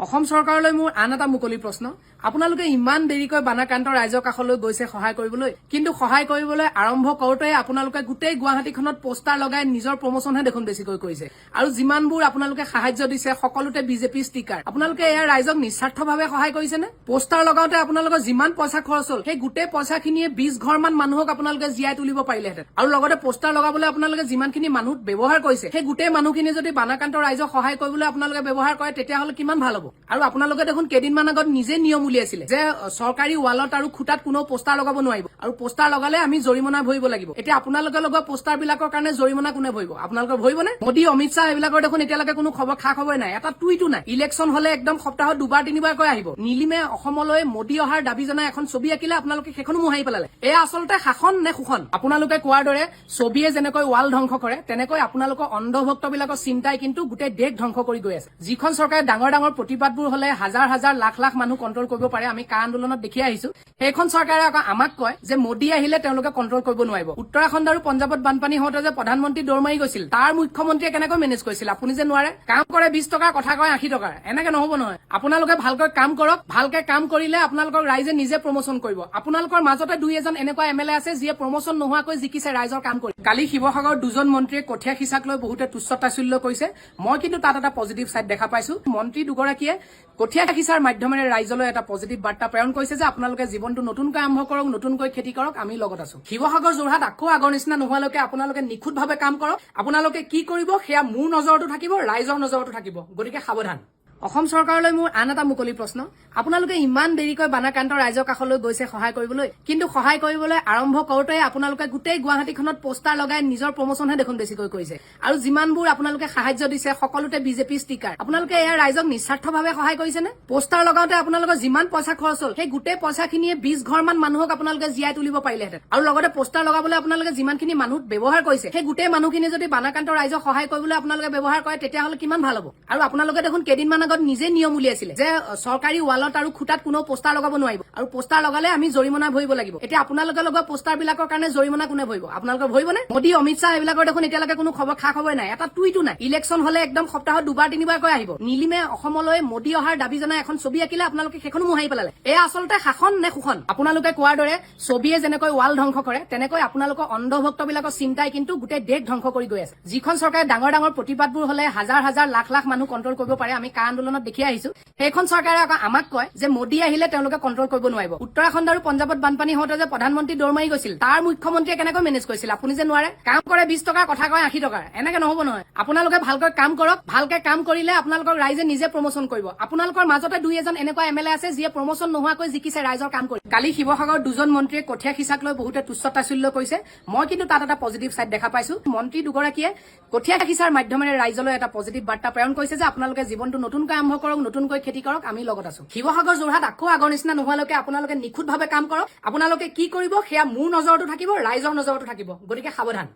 অসম চৰকাৰলৈ মোৰ আন এটা মুকলি প্ৰশ্ন। আপোনালোকে ইমান দেৰিকৈ বানাক্ৰান্ত ৰাইজৰ কাষলৈ গৈছে সহায় কৰিবলৈ, কিন্তু সহায় কৰিবলৈ আৰম্ভ কৰোঁতে আপোনালোকে গোটেই গুৱাহাটীখনত পোষ্টাৰ লগাই নিজৰ প্ৰমোচনহে দেখোন বেছিকৈ কৰিছে। আৰু যিমানবোৰ আপোনালোকে সাহায্য দিছে, সকলোতে বিজেপি ষ্টিকাৰ। আপোনালোকে এয়া ৰাইজক নিস্বাৰ্থভাৱে সহায় কৰিছেনে? পোষ্টাৰ লগাওঁতে আপোনালোকৰ যিমান পইচা খৰচ হ'ল, সেই গোটেই পইচাখিনিয়ে 20 ঘৰমান মানুহক আপোনালোকে জীয়াই তুলিব পাৰিলেহেঁতেন। আৰু লগতে পোষ্টাৰ লগাবলৈ আপোনালোকে যিমানখিনি মানুহ ব্যৱহাৰ কৰিছে, সেই গোটেই মানুহখিনি যদি বানাক্ৰান্ত ৰাইজক সহায় কৰিবলৈ আপোনালোকে ব্যৱহাৰ কৰে, তেতিয়াহ'লে কিমান ভাল হ'ব। আৰু আপোনালোকে দেখোন কেইদিনমান আগত নিজে নিয়ম উলিয়াইছিলে যে চৰকাৰী ৱালত আৰু খুটাত কোনো পোষ্টাৰ লগাব নোৱাৰিব আৰু পোষ্টাৰ লগালে আমি জৰিমনা ভৰিব লাগিব। এতিয়া আপোনালোকে লগোৱা পোষ্টাৰ বিলাকৰ কাৰণে জৰিমনা কোনে ভৰিব? আপোনালোকে ভৰিবনে? মোদী, অমিত শ্বাহ এইবিলাকৰ দেখোন এতিয়ালৈকে কোনো খবৰ খা খবৰে নাই, এটা টুইটো নাই। ইলেকশ্যন হলে একদম সপ্তাহত দুবাৰ তিনিবাৰকৈ আহিব। নীলিমে অসমলৈ মোদী অহাৰ দাবী জনাই এখন ছবি আঁকিলে, আপোনালোকে সেইখনো মোহাৰি পেলালে। এয়া আচলতে শাসন নে শোষণ? আপোনালোকে কোৱাৰ দৰে ছবিয়ে যেনেকৈ ৱাল ধ্বংস কৰে, তেনেকৈ আপোনালোকৰ অন্ধভক্তবিলাকৰ চিন্তাই কিন্তু গোটেই দেশ ধ্বংস কৰি গৈ আছে। যিখন চৰকাৰে ডাঙৰ ডাঙৰ প্ৰতিবাদবোৰ হলে হাজাৰ হাজাৰ, লাখ লাখ মানুহ কণ্ট্ৰল কৰিব পাৰে, আমি কা আন্দোলনত দেখি আহিছো, সেইখন চৰকাৰে আকৌ আমাক কয় যে মোদী আহিলে তেওঁলোকে কণ্ট্ৰল কৰিব নোৱাৰিব। উত্তৰাখণ্ড আৰু পঞ্জাৱত বানপানী হওঁতে যে প্ৰধানমন্ত্ৰী দৌৰ মাৰি গৈছিল, তাৰ মুখ্যমন্ত্ৰীয়ে কেনেকৈ মেনেজ কৰিছিল? আপুনি যে নোৱাৰে। কাম কৰে 20 টকাৰ, কথা কয় 80 টকাৰ। এনেকে নহ'ব নহয়। আপোনালোকে ভালকৈ কাম কৰক। ভালকে কাম কৰিলে আপোনালোকক ৰাইজে নিজে প্ৰমোচন কৰিব। আপোনালোকৰ মাজতে দুই এজন এনেকুৱা এমএলএ আছে, যিয়ে প্ৰমোচন নোহোৱাকৈ জিকিছে ৰাইজৰ কাম কৰি। কালি শিৱসাগৰৰ দুজন মন্ত্ৰীয়ে কঠীয়া সিঁচাক লৈ বহুতে তুচ্ছ তাচ্ছিল্য কৰিছে। মই কিন্তু তাত এটা পজিটিভ চাইড দেখা পাইছো। মন্ত্ৰী দুগৰাকীয়ে কঠীয়া সিঁচাৰ মাধ্যমেৰে ৰাইজলৈ এটা পজিটিভ বাৰ্তা প্ৰেৰণ কৰিছে যে আপোনালোকে জীৱনটো নতুনকৈ আৰম্ভ কৰক, নতুনকৈ খেতি কৰক, আমি লগত আছো। শিৱসাগৰ, যোৰহাট আকৌ আগৰ নিচিনা নোহোৱালৈকে আপোনালোকে নিখুঁতভাৱে কাম কৰক। আপোনালোকে কি কৰিব সেয়া মোৰ নজৰতো থাকিব, ৰাইজৰ নজৰতো থাকিব। গতিকে সাৱধান। অসম চৰকাৰলৈ মোৰ আন এটা মুকলি প্ৰশ্ন। আপোনালোকে ইমান দেৰিকৈ বানাক্ৰান্ত ৰাইজৰ কাষলৈ গৈছে সহায় কৰিবলৈ, কিন্তু সহায় কৰিবলৈ আৰম্ভ কৰোঁতে আপোনালোকে গোটেই গুৱাহাটীখনত পোষ্টাৰ লগাই নিজৰ প্ৰমোচনহে দেখোন বেছিকৈ কৰিছে। আৰু যিমানবোৰ আপোনালোকে সাহায্য দিছে, সকলোতে বিজেপি ষ্টিকাৰ। আপোনালোকে এয়া ৰাইজক নিস্বাৰ্থভাৱে সহায় কৰিছেনে? পোষ্টাৰ লগাওঁতে আপোনালোকৰ যিমান পইচা খৰচ হ'ল, সেই গোটেই পইচাখিনিয়ে 20 ঘৰমান মানুহক আপোনালোকে জীয়াই তুলিব পাৰিলেহেঁতেন। আৰু লগতে পোষ্টাৰ লগাবলৈ আপোনালোকে যিমানখিনি মানুহ ব্যৱহাৰ কৰিছে, সেই গোটেই মানুহখিনি যদি বানাক্ৰান্ত ৰাইজক সহায় কৰিবলৈ আপোনালোকে ব্যৱহাৰ কৰে, তেতিয়াহ'লে কিমান ভাল হ'ব। আৰু আপোনালোকে দেখোন কেইদিনমান আগত নিজে নিয়ম উলিয়াইছিলে যে চৰকাৰী ৱালত আৰু খুটাত কোনো পোষ্টাৰ লগাব নোৱাৰিব আৰু পোষ্টাৰ লগালে আমি জৰিমনা ভৰিব লাগিব। এতিয়া আপোনালোকে লগোৱা পোষ্টাৰ বিলাকৰ কাৰণে জৰিমনা কোনে ভৰিব? আপোনালোকে ভৰিবনে? মোদী, অমিত শ্বাহ এইবিলাকৰ দেখোন এতিয়ালৈকে কোনো খবৰ খা খবৰে নাই, এটা টুইটো নাই। ইলেকশ্যন হলে একদম সপ্তাহত দুবাৰ তিনিবাৰকৈ আহিব। নীলিমে অসমলৈ মোদী অহাৰ দাবী জনাই এখন ছবি আঁকিলে, আপোনালোকে সেইখনো মোহাৰি পেলালে। এয়া আচলতে শাসন নে শোষণ? আপোনালোকে কোৱাৰ দৰে ছবিয়ে যেনেকৈ ৱাল ধ্বংস কৰে, তেনেকৈ আপোনালোকৰ অন্ধভক্তবিলাকৰ চিন্তাই কিন্তু গোটেই দেশ ধ্বংস কৰি গৈ আছে। যিখন চৰকাৰে ডাঙৰ ডাঙৰ প্ৰতিবাদবোৰ হলে হাজাৰ হাজাৰ, লাখ লাখ মানুহ কণ্ট্ৰল কৰিব পাৰে, আমি কা আন্দোলনত দেখি আহিছো, সেইখন চৰকাৰে আকৌ আমাক কয় যে মোদী আহিলে তেওঁলোকে কণ্ট্ৰল কৰিব নোৱাৰিব। উত্তৰাখণ্ড আৰু পঞ্জাৱত বানপানী হওঁতে যে প্ৰধানমন্ত্ৰী দৌৰ মাৰি গৈছিল, তাৰ মুখ্যমন্ত্ৰীয়ে কেনেকৈ মেনেজ কৰিছিল? আপুনি যে নোৱাৰে। কাম কৰে 20 টকাৰ, কথা কয় 80 টকাৰ। এনেকে নহ'ব নহয়। আপোনালোকে ভালকৈ কাম কৰক। ভালকে কাম কৰিলে আপোনালোকক ৰাইজে নিজে প্ৰমোচন কৰিব। আপোনালোকৰ মাজতে দুই এজন এনেকুৱা এমএলএ আছে, যিয়ে প্ৰমোচন নোহোৱাকৈ জিকিছে ৰাইজৰ কাম কৰি। কালি শিৱসাগৰৰ দুজন মন্ত্ৰীয়ে কঠীয়া সিঁচাক লৈ বহুতে তুচ্ছ তাচ্ছিল্য কৰিছে। মই কিন্তু তাত এটা পজিটিভ চাইড দেখা পাইছো। মন্ত্ৰী দুগৰাকীয়ে কঠীয়া সিঁচাৰ মাধ্যমেৰে ৰাইজলৈ এটা পজিটিভ বাৰ্তা প্ৰেৰণ কৰিছে যে আপোনালোকে জীৱনটো নতুনকৈ আৰম্ভ কৰক, নতুনকৈ খেতি কৰক, আমি লগত আছো। শিৱসাগৰ, যোৰহাট আকৌ আগৰ নিচিনা নোহোৱালৈকে আপোনালোকে নিখুঁতভাৱে কাম কৰক। আপোনালোকে কি কৰিব সেয়া মোৰ নজৰতো থাকিব, ৰাইজৰ নজৰতো থাকিব। গতিকে সাৱধান।